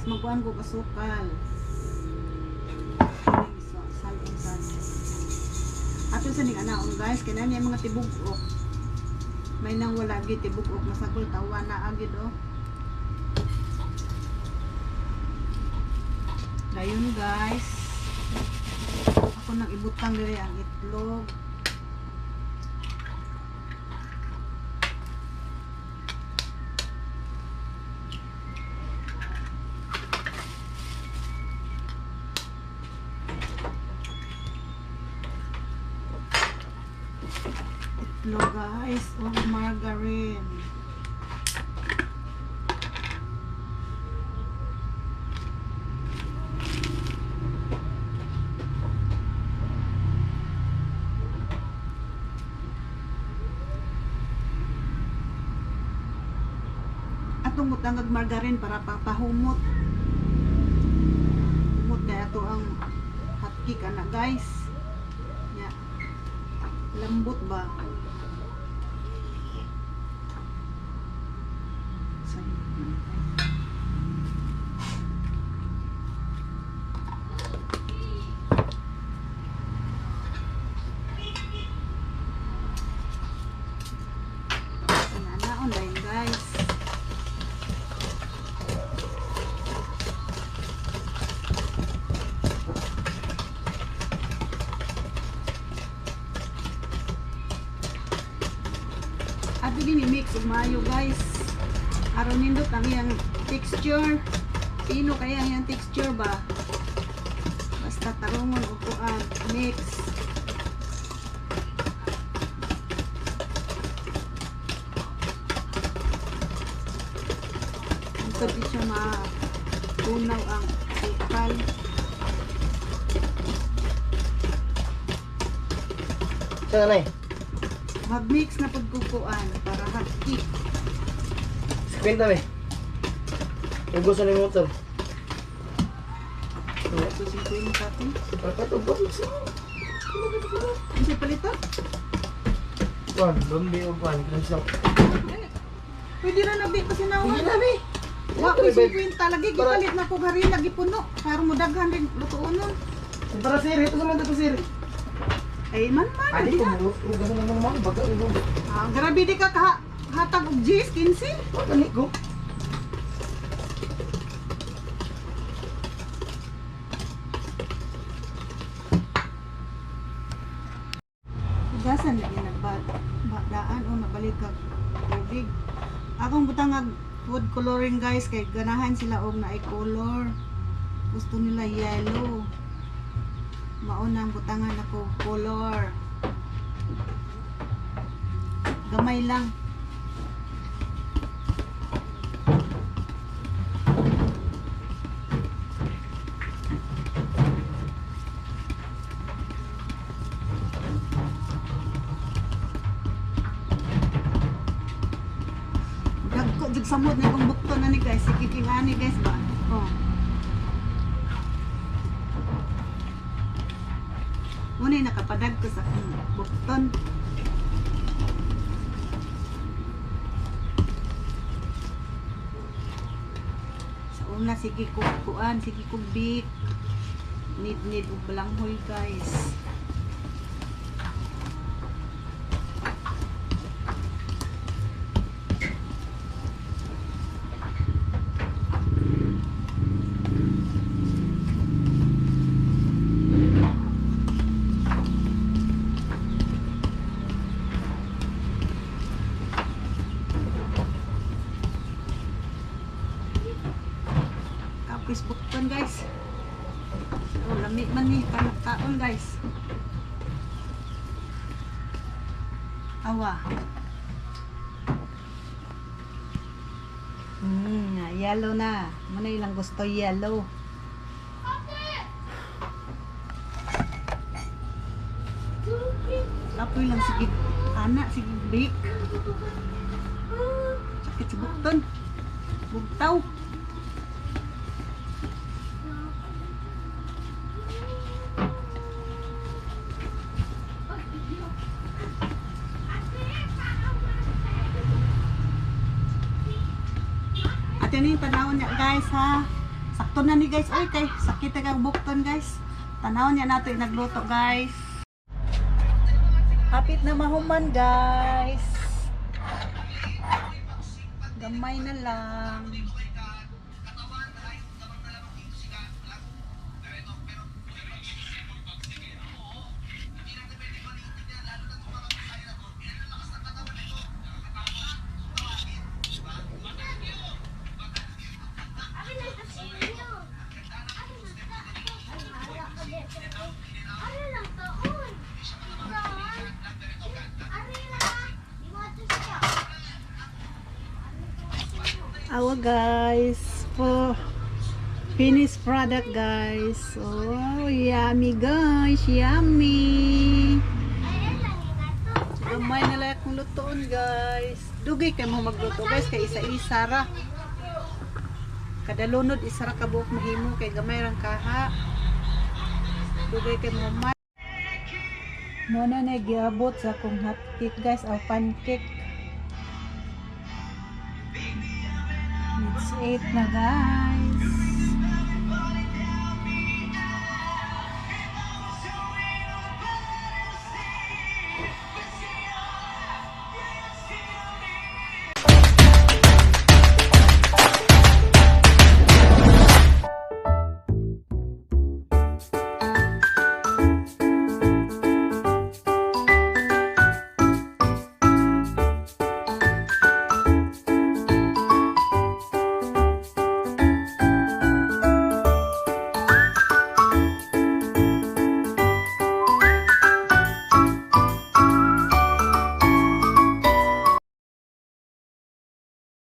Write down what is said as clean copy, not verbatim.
Guys, magkuan ko asukal. So, salon sad. Ato sa ning anaon, guys, kay naa niya mga tibug-ok. May nang wala gi tibug-ok, masagol tawa na agid oh. Dayon, guys. Ako nang ibutang diri ang itlog. Itlog, guys, o margarine. Atong butang og margarine para papahumot. Humot na ato ang hot cake ana, guys. Nya. Lambot ba? Sayop man, guys. Ana-anaon dayon, guys. Ato gini mix ug maayo, guys. Aron nindot ang iyang texture. Pino kaya ang iyang texture ba? Basta tarungon og kuan, mix. Ito di siya matunaw ang asukal. Saan na? Mag-mix na pud ko kuan para hot cake. 50 be. Yung gusto ni motor. So 50 to. Para to ba? Ano palitan? Kuan, bambi o kuan, cream silk. Eh, pwede ra na bi kasi Sige nawa. na be. Wa ko 50 lagi gipalit na ko harina gipuno. Karon mo daghan rin lutuonon. Para sir, ito sa man dito sir. Ay man man. Ani Di ko na. mo, ugasan na naman baga ugo. Ah, grabe di ka kaha hatag og 10, 15. Ani ko. Hugasan lagi nagba daan o nabalik kag tubig. Akong butang food coloring, guys, kay ganahan sila og naay color. Gusto nila yellow. Mao nang butangan ako color. Gamay lang. Dagko jud samot na akong bukton ani, guys. Sige king ani, guys, ba. Oh. Muna nakapadag ko sa akong bukton. Sa una sige ko kuan, sige ko bake. Need need og balanghoy, guys. Kapis bukton, guys. Oh, lami man ni kaon, guys. Awa. Yellow na. Muna ilang gusto yellow. Kapoy lang sige ana, sige bake. Sakit sa bukton. Bugtaw. Ate ni tanawon niya, guys, ha. Sakto na ni, guys. Oy, kay sakit na kang bukton, guys. Tanaw niya nato yung nagluto, guys. Hapit na mahuman, guys. Gamay na lang. Awa, guys, for finished product, guys. Oh, yummy, guys, yummy. Gamay na lang akong lutoon, guys. Dugay kay mo magluto, guys, kay isa-isa ra. Kada lunod isa ra ka buok mahimo kay gamay rang kaha. Dugay kay mo ma. Mo na na giabot sa akong hot cake, guys, o pancake. It's 8 na, guys.